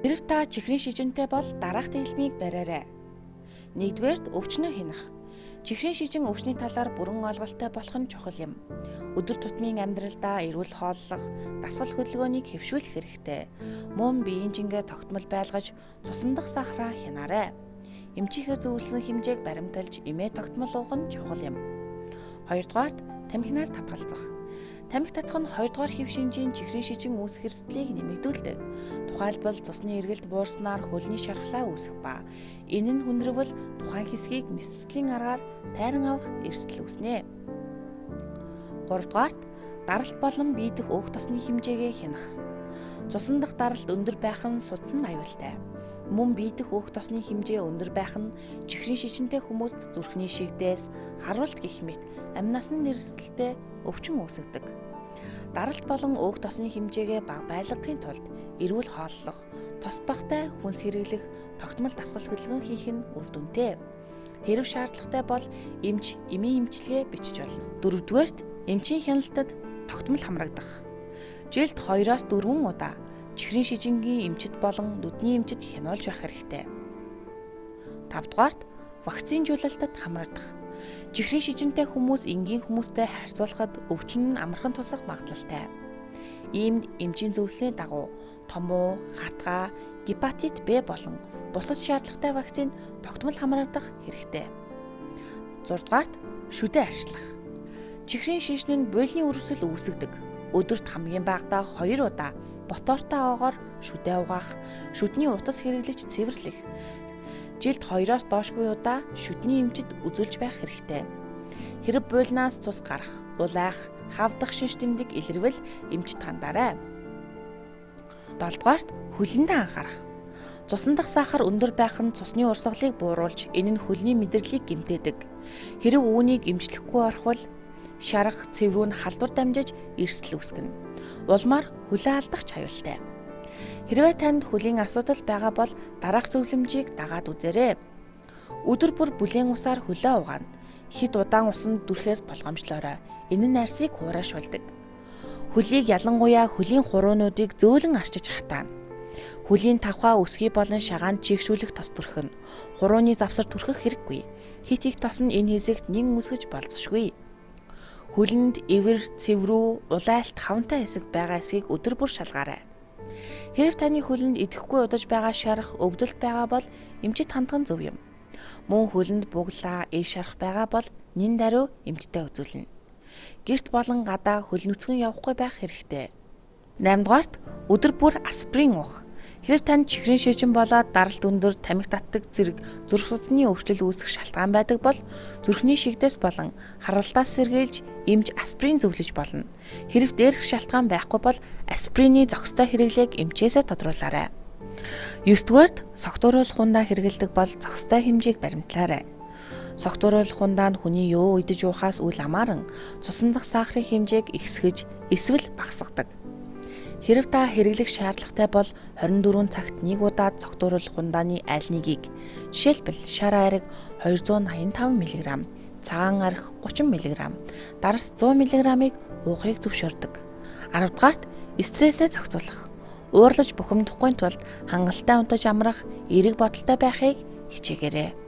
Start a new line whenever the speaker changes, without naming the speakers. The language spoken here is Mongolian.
Хэрв та чихрийн шижинтэй бол дараах дэглэмийг бариарай. Нэгдүгээрт өвчнөө хянах. Чихрийн шижин өвчний талаар бүрэн ойлголттой болох нь чухал юм. Өдөр тутмын амьдралдаа эрүүл хооллох, дасгал хөдөлгөөнийг хэвшүүлэх хэрэгтэй. Мөн биеийн жингээ тогтмол байлгаж, цусан дах сахараа хянаарай. Эмчийнхээ зөвлөсөн хэмжээг баримталж, эмээ тогтмол уух нь чухал юм. Хоёрдугаарт тамхинаас татгалзах. Тамхи татах нь хоёрдугаар хэв шинжийн чихрийн шижин үүсэх эрсдлийг нэмэгдүүлдэг. Тухайлбал цусны эргэлт буурснаар хөлний шархлаа үүсэх ба энэ нь хүндрвэл тухайн хэсгийг мэсцлийн аргаар тайран авах эрсдэл үүснэ. Гуравдугаарт даралт болон бие дэх өөх тосны хэмжээгээ хянах. Цусан дах даралт өндөр байх нь судсан аюултай. Мөн бие дэх өөх тосны хэмжээ өндөр байх нь чихрийн шижинтэй хүмүүст зүрхний шигдээс, харуулт гэх мэт амь насны нэрсдэлтэй өвчин үүсгэдэг. Даралт болон өөх тосны хэмжээгээ бага байлгахын тулд эрүүл хооллох, тос багтай хүнс хэрэглэх, тогтмол дасгал хөдөлгөөн хийх нь үр дүнтэй. Хэрэв шаардлагатай бол эмч эмийн эмчилгээ бичиж болно. Дөрөвдүгээрт эмчийн хяналтад тогтмол хамрагдах. Жилд 2-оос 4 удаа чихрийн шижингийн эмчит болон нүдний эмчит хянуулж байх хэрэгтэй. Тавдугаарт вакцинжуулалтад хамрагдах. Чихрийн шижинтэй хүмүүс энгийн хүмүүстэй харьцуулахад өвчин нь амархан тусах магадлалтай. Иймд эмчийн зөвлөлийн дагуу томуу, хатгаа, гепатит Б болон бусад шаардлагатай вакцинд тогтмол хамрагдах хэрэгтэй. Зурдугаарт шүдэ арчлах. Чихрийн шижин нь буйлны өрсөл үүсгэдэг. Өдөрт хамгийн багадаа 2 удаа ботоортой оогоор шүдэ угаах, шүдний утас хэрэглэж цэвэрлэх. Жилд 2-оос доошгүй удаа шүдний эмчит үзүүлж байх хэрэгтэй. Хэрэг буйлнаас цус гарах, улайх, хавдах шинж тэмдэг илэрвэл эмчит хандаарай. Долдугаарт хөлөндөө анхаарах. Цусан дах сахар өндөр байх нь цусны урсгалыг бууруулж, энэ нь хөлний мэдрэлийг гэмтээдэг. Хэрэг үүнийг эмчлэхгүй орхивол шарах, цэврүү нь халдвар дамжиж эрсдэл үүсгэнэ. Улмаар хөлөө алдах ч аюултай. Хэрвээ танд хөлийн асуудал байгаа бол дараах зөвлөмжийг дагаад үзээрэй. Өдөр бүр бүлээн усаар хөлөө угаана. Хит удаан усанд дүрхээс болгоомжлоорой. Энэ нь арсыг хураашуулдаг. Хөлийг ялангуяа хөлийн хуруунуудыг зөөлөн арчиж хатаана. Хөлийн тавхаа өсгий болон шагаанд чийгшүүлэх тос түрхэнэ. Хурууны завсар түрхэх хэрэггүй. Хит их тос нь энэ хэсэгт нэн үсгэж болзошгүй. Хөлөнд эвэр, цэврүү, улайлт хавантай хэсэг байгаа хэсгийг өдөр бүр шалгаарай. Хэрв таны хөлөнд идэхгүй удаж байгаа шарах, өвдөлт байгаа бол эмчит хандах нь зөв юм. Мөн хөлөнд буглаа, ил шарах байгаа бол нэн даруй эмчтэй үзүүлнэ. Гэрт болон гадаа хөл нүцгэн явахгүй байх хэрэгтэй. 8-дугаарт өдөр бүр аспирин уух. Хэрв танд чихрийн шижин болоод даралт өндөр, тамхи татдаг зэрэг зүрх судасны өвчлөл үүсэх шалтгаан байдаг бол зүрхний шигдээс болон харалтаас сэргийлж эмч аспирин зөвлөж болно. Хэрв дээрх шалтгаан байхгүй бол аспирины зохистой хэрэглээг эмчээсээ тодруулаарай. 9-дугаарт согтууруулах хундаа хэрэглэдэг бол зохистой хэмжээг баримтлаарай. Согтууруулах хундаа нь хүний юу идэж уухаас үл хамааран цусан дах сахарын хэмжээг ихсгэж эсвэл багасгадаг. Хэрв та хэрэглэх шаардлагатай бол 24 цагт нэг удаа цогтууруулах хундааны аль нэгийг, жишээлбэл шар айраг 285 мг, цагаан арх 30 мг, дарс 100 мг-ыг уухыг зөвшөөрдөг. 10-дугаарт стрессээ зохицуулах. Уурлаж бухимдахгүй тулд хангалттай унтаж амрах, эерэг бодолтой байхыг хичээгээрэй.